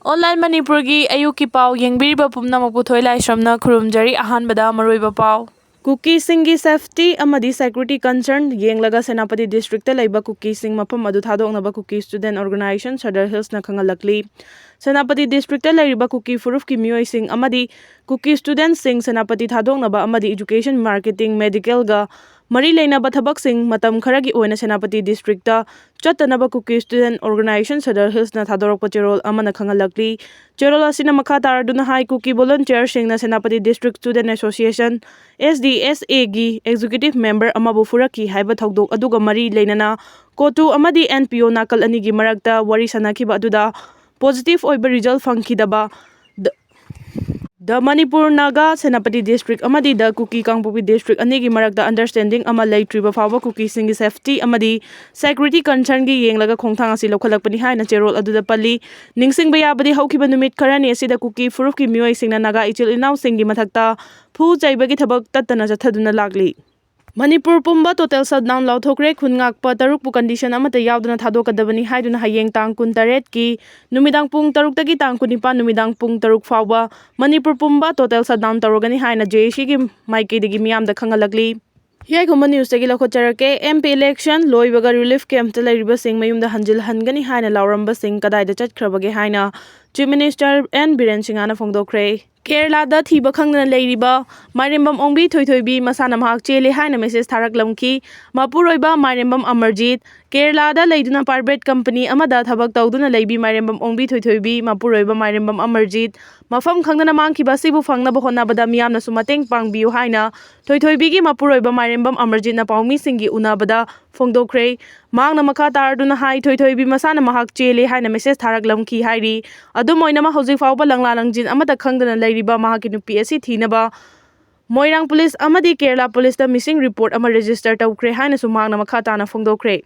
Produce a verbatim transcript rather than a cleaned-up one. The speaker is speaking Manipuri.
ꯑꯣꯟꯂꯥꯏꯟ ꯃꯅꯤꯄꯨꯔꯒꯤ ꯑꯌꯨꯛꯀꯤ ꯄꯥꯎ ꯌꯦꯡꯕꯤꯔꯤꯕ ꯄꯨꯝꯅꯃꯛꯄꯨ ꯊꯣꯏ ꯂꯥꯏꯁ꯭ꯔꯝꯅ ꯈꯨꯔꯨꯝꯖꯔꯤ꯫ ꯑꯍꯥꯟꯕꯗ ꯃꯔꯨꯑꯣꯏꯕ ꯄꯥꯎ꯫ ꯀꯨꯀꯤꯁꯤꯡꯒꯤ safety ꯑꯃꯗꯤ security concern ꯌꯦꯡꯂꯒ ꯁꯦꯅꯥꯄꯇꯤ districtꯇ ꯂꯩꯕ ꯀꯨꯀꯤꯁꯤꯡ ꯃꯐꯝ ꯑꯗꯨ ꯊꯥꯗꯣꯛꯅꯕ ꯀꯨꯀꯤ student organisation Sadar Hillsꯅ ꯈꯪꯍꯜꯂꯛꯂꯤ꯫ ꯁꯦꯅꯥꯄꯇꯤ districtꯇ ꯂꯩꯔꯤꯕ ꯀꯨꯀꯤ ꯐꯨꯔꯨꯞꯀꯤ ꯃꯤꯑꯣꯏꯁꯤꯡ ꯑꯃꯗꯤ ꯀꯨꯀꯤ studentꯁꯤꯡ ꯁꯦꯅꯥꯄꯇꯤ ꯊꯥꯗꯣꯛꯅꯕ ꯑꯃꯗꯤ education, marketing, medicalꯒ ꯃꯔꯤ ꯂꯩꯅꯕ ꯊꯕꯛꯁꯤꯡ ꯃꯇꯝ ꯈꯔꯒꯤ ꯑꯣꯏꯅ ꯁꯦꯅꯥꯄꯇꯤ districtꯇ ꯆꯠꯇꯅꯕ ꯀꯨꯀꯤ student organisation Sadar Hillsꯅ ꯊꯥꯗꯣꯔꯛꯄ ꯆꯦꯔꯣꯜ ꯑꯃꯅ ꯈꯪꯍꯜꯂꯛꯂꯤ꯫ ꯆꯦꯔꯣꯜ ꯑꯁꯤꯅ ꯃꯈꯥ ꯇꯥꯔꯗꯨꯅ ꯍꯥꯏ, ꯀꯨꯀꯤ volunteerꯁꯤꯡꯅ Senapati District Student Association, SDSAꯒꯤ executive member ꯑꯃꯕꯨ ꯐꯨꯔꯛꯈꯤ ꯍꯥꯏꯕ ꯊꯧꯗꯣꯛ ꯑꯗꯨꯒ ꯃꯔꯤ ꯂꯩꯅꯅ ꯀꯣꯇꯨ ꯑꯃꯗꯤ NPO ꯅꯥꯀꯜ ꯑꯅꯤꯒꯤ ꯃꯔꯛꯇ ꯋꯥꯔꯤ ꯁꯥꯟꯅꯈꯤꯕ ꯑꯗꯨꯗ positive ꯑꯣꯏꯕ result ꯐꯪꯈꯤꯗꯕ The, The Manipur Naga, Senapati district ꯑꯃꯗꯤ The Kuki, ꯀꯥꯡꯄꯣꯛꯄꯤ district ꯑꯅꯤꯒꯤ ꯃꯔꯛꯇ understanding ꯑꯃ ꯂꯩꯇ꯭ꯔꯤꯕ ꯐꯥꯎꯕ ꯀꯨꯀꯤꯁꯤꯡꯒꯤ safety ꯑꯃꯗꯤ security concernꯒꯤ ꯌꯦꯡꯂꯒ ꯈꯣꯡꯊꯥꯡ ꯑꯁꯤ ꯂꯧꯈꯠꯂꯛꯄꯅꯤ ꯍꯥꯏꯅ ꯆꯦꯔꯣꯜ ꯑꯗꯨꯗ ꯄꯜꯂꯤ꯫ ꯅꯤꯡꯁꯤꯡꯕ ꯌꯥꯕꯗꯤ, ꯍꯧꯈꯤꯕ ꯅꯨꯃꯤꯠ ꯈꯔꯅꯤ ꯑꯁꯤꯗ ꯀꯨꯀꯤ ꯐꯨꯔꯨꯞꯀꯤ ꯃꯤꯑꯣꯏꯁꯤꯡꯅ ꯅꯥꯒꯥ ꯏꯆꯤꯜ ꯏꯅꯥꯎꯁꯤꯡꯒꯤ ꯃꯊꯛꯇ ꯐꯨ ꯆꯩꯕꯒꯤ ꯊꯕꯛ ꯇꯠꯇꯅ ꯆꯠꯊꯗꯨꯅ ꯂꯥꯛꯂꯤ꯫ ꯃꯅꯤꯄꯨꯔ ꯄꯨꯝꯕ total shutdown ꯂꯥꯎꯊꯣꯛꯈ꯭ꯔꯦ꯫ ꯈꯨꯟ ꯉꯥꯛꯄ ꯇꯔꯨꯛꯄꯨ condition ꯑꯃꯠꯇ ꯌꯥꯎꯗꯅ ꯊꯥꯗꯣꯛꯀꯗꯕꯅꯤ ꯍꯥꯏꯗꯨꯅ ꯍꯌꯦꯡ ꯇꯥꯡ ꯀꯨꯟꯇꯔꯦꯠꯀꯤ ꯅꯨꯃꯤꯗꯥꯡ ꯄꯨꯡ ꯇꯔꯨꯛꯇꯒꯤ ꯇꯥꯡ ꯀꯨꯟꯅꯤꯄꯥꯟ ꯅꯨꯃꯤꯗꯥꯡ ꯄꯨꯡ ꯇꯔꯨꯛ ꯐꯥꯎꯕ ꯃꯅꯤꯄꯨꯔ ꯄꯨꯝꯕ total shutdown ꯇꯧꯔꯒꯅꯤ ꯍꯥꯏꯅ JACꯒꯤ ꯃꯥꯏꯀꯩꯗꯒꯤ ꯃꯤꯌꯥꯝꯗ ꯈꯪꯍꯜꯂꯛꯂꯤ꯫ ꯌꯥꯏꯈꯨꯝꯕ newsꯇꯒꯤ ꯂꯧꯈꯠꯆꯔꯛꯀꯦ꯫ MP election ꯂꯣꯏꯕꯒ relief campꯇ ꯂꯩꯔꯤꯕꯁꯤꯡ ꯃꯌꯨꯝꯗ ꯍꯟꯖꯤꯜꯍꯟꯒꯅꯤ ꯍꯥꯏꯅ ꯂꯥꯎꯔꯝꯕꯁꯤꯡ ꯀꯗꯥꯏꯗ ꯆꯠꯈ꯭ꯔꯕꯒꯦ ꯍꯥꯏꯅ Chief Minister N ꯕꯤꯔꯦꯟ ꯁꯤꯡꯍꯅ ꯐꯣꯡꯗꯣꯛꯈ꯭ꯔꯦ꯫ ꯀꯦꯔꯂꯥꯗ ꯊꯤꯕ ꯈꯪꯗꯅ ꯂꯩꯔꯤꯕ ꯃꯥꯏꯔꯦꯝꯕꯝ ꯑꯣꯡꯕꯤ ꯊꯣꯏꯊꯣꯏꯕꯤ ꯃꯁꯥꯅ ꯃꯍꯥꯛ ꯆꯦꯜꯂꯦ ꯍꯥꯏꯅ message ꯊꯥꯔꯛꯂꯝꯈꯤ꯫ ꯃꯄꯨꯔꯣꯏꯕ ꯃꯥꯏꯔꯦꯝꯕꯝ ꯑꯃꯔꯖꯤꯠ, ꯀꯦꯔꯂꯥꯗ ꯂꯩꯗꯨꯅ private company ꯑꯃꯗ ꯊꯕꯛ ꯇꯧꯗꯨꯅ ꯂꯩꯕꯤ ꯃꯥꯏꯔꯦꯝꯕꯝ ꯑꯣꯡꯕꯤ ꯊꯣꯏꯊꯣꯏꯕꯤ, ꯃꯄꯨꯔꯣꯏꯕ ꯃꯥꯏꯔꯦꯝꯕꯝ ꯑꯃꯔꯖꯤꯠ, ꯃꯐꯝ ꯈꯪꯗꯅ ꯃꯥꯡꯈꯤꯕ ꯑꯁꯤꯕꯨ ꯐꯪꯅꯕ ꯍꯣꯠꯅꯕꯗ ꯃꯤꯌꯥꯝꯅꯁꯨ ꯃꯇꯦꯡ ꯄꯥꯡꯕꯤꯌꯨ ꯍꯥꯏꯅ ꯊꯣꯏꯊꯣꯏꯕꯤꯒꯤ ꯃꯄꯨꯔꯣꯏꯕ ꯃꯥꯏꯔꯦꯝꯕꯝ ꯑꯃꯔꯖꯤꯠꯅ ꯄꯥꯎꯃꯤꯁꯤꯡꯒꯤ ꯎꯅꯕꯗ ꯐꯣꯡꯗꯣꯛꯈ꯭ꯔꯦ꯫ ꯃꯍꯥꯛꯅ ꯃꯈꯥ ꯇꯥꯔꯗꯨꯅ ꯍꯥꯏ, ꯊꯣꯏꯊꯣꯏꯕꯤ ꯃꯁꯥꯅ ꯃꯍꯥꯛ ꯆꯦꯜꯂꯦ ꯍꯥꯏꯅ message ꯊꯥꯔꯛꯂꯝꯈꯤ ꯍꯥꯏꯔꯤ꯫ ꯑꯗꯨꯝ ꯑꯣꯏꯅꯃꯛ, ꯍꯧꯖꯤꯛ ꯐꯥꯎꯕ ꯂꯪꯂꯥ ꯂꯪꯖꯤꯟ ꯑꯃꯠꯇ ꯈꯪꯗꯅ ꯂꯩꯔꯤꯕ ꯃꯍꯥꯛꯀꯤ ꯅꯨꯄꯤ ꯑꯁꯤ ꯊꯤꯅꯕ ꯃꯣꯏꯔꯥꯡ ꯄꯨꯂꯤꯁ ꯑꯃꯗꯤ ꯀꯦꯔꯂꯥ ꯄꯨꯂꯤꯁꯇ missing report ꯑꯃ register ꯇꯧꯈ꯭ꯔꯦ ꯍꯥꯏꯅꯁꯨ ꯃꯍꯥꯛꯅ ꯃꯈꯥ ꯇꯥꯅ ꯐꯣꯡꯗꯣꯛꯈ꯭ꯔꯦ꯫